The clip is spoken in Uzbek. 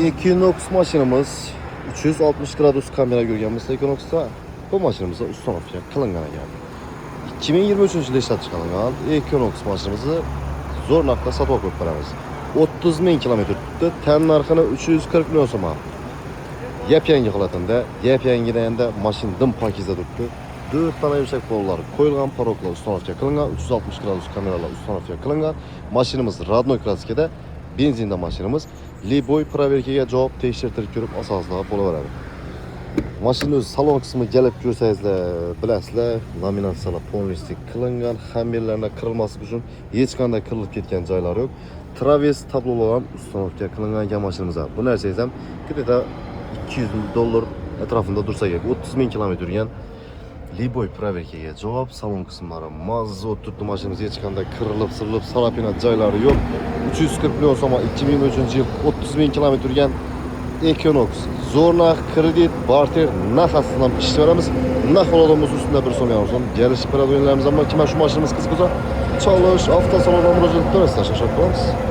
Equinox mashinamiz, 360 gradus kamera ko'rganmiz Equinoxda. Bu mashinamizda установка qilingan ekan. 2023 yilda ishlab chiqarilgan Equinox mashinamizni zo'r narxda sotib qo'yib beramiz. 30 ming kilometr turibdi. Tan narxini 340 million so'm. Yap-yangi holatida, yap-yangidan endi mashina dim pokiza turibdi. 4 tane yumshoq pollar qo'yilgan, порог lar установка qilingan, 360 gradus kameralar установка qilingan. Mashinamiz родной краска da, benzinda mashinamiz. Любой проверка ga javob, tekshirtirib ko'rib asoslar bo'laveradi. Mashina o'zi salon qismi kelib ko'rsangizlar bilasizlar, laminatsiyalar полностью qilingan, hamma qirilmaslik uchun hech qanday qirilib ketgan joylari yo'q. Traves tablolar ham установка qilingan ekan mashinamizda. Bu narsangiz ham где-то 200 dollar atrofida tursa kerak. 30 ming kilometr yurgan. Любой проверка ga javob, salon qismlari mazza turibdi mashinamiz, hech qanday qirilib, sirilib, царапина joylari yo'q. 340 million so'm, 2023 yil, 30 ming kilometr yurgan Equinox. Zo'r narx, kredit, barter, narx astidan pishib beramiz. Narx bo'ladigan bo'lsa, ustida 1 so'm, yarim so'm kelishib beradiganlarimiz ham bor. Kimga shu mashinamiz qiziq bo'lsa, Cholish avtosalonga murojaat qilasiz, shashab qolamiz.